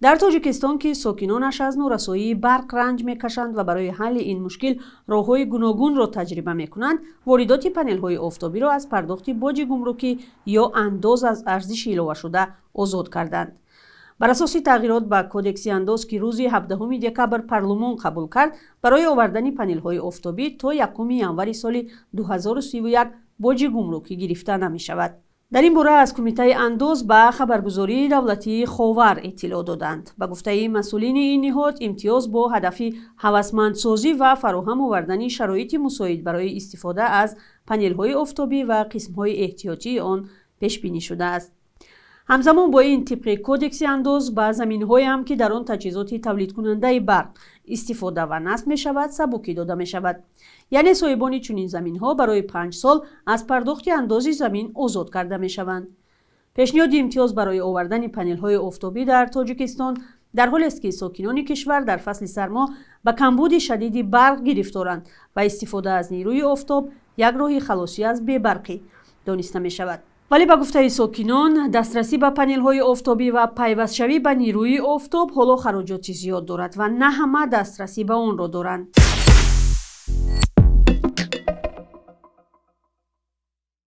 Дар Тоҷикистон, ки сокинонаш аз норасоии барқ ранҷ мекашанд ва барои ҳалли ин мушкил роҳҳои гуногунро таҷриба мекунанд, воридоти панелҳои офтобиро аз пардохти боҷи гумрукӣ ё андоз аз арзиши иловашуда озод карданд. Бар асоси тағйирот ба Кодекси андоз, ки рӯзи 17 декабр парлумон қабул кард, барои овардани панелҳои офтобӣ то 1 январи соли 2031 боҷи гумрукӣ гирифта намешавад. Дар ин бора аз Кумитаи андоз ба хабаргузории давлатии Ховар иттилоъ доданд. Ба гуфтаи масъулини ин ниҳод, имтиёз бо ҳадафи ҳавасмандсозӣ ва фароҳам овардани шароити мусоид барои истифода аз панелҳои офтобӣ ва қисмҳои эҳтиётии он пешбинӣ шудааст. Ҳамзамон бо ин, тибқи Кодекси андоз, ба заминҳое ҳам, ки дар он таҷҳизоти тавлидкунандаи барқ истифода ва насб мешавад, сабукӣ дода мешавад. Яъне соҳибони чунин заминҳо барои 5 сол аз пардохти андози замин озод карда мешаванд. Пешниҳоди имтиёз барои овардани панелҳои офтобӣ дар Тоҷикистон дар ҳолест, ки сокинони кишвар дар фасли сармо ба камбуди шадиди барқ гирифторанд ва истифода аз нерӯи офтоб як роҳи халосӣ аз бебарқӣ дониста мешавад. Вале ба гуфтаи сокинон, дастрасӣ ба панелҳои офтобӣ ва пайвастшавӣ ба нерӯи офтоб ҳоло хароҷоти зиёд дорад ва на ҳама дастрасӣ ба онро доранд.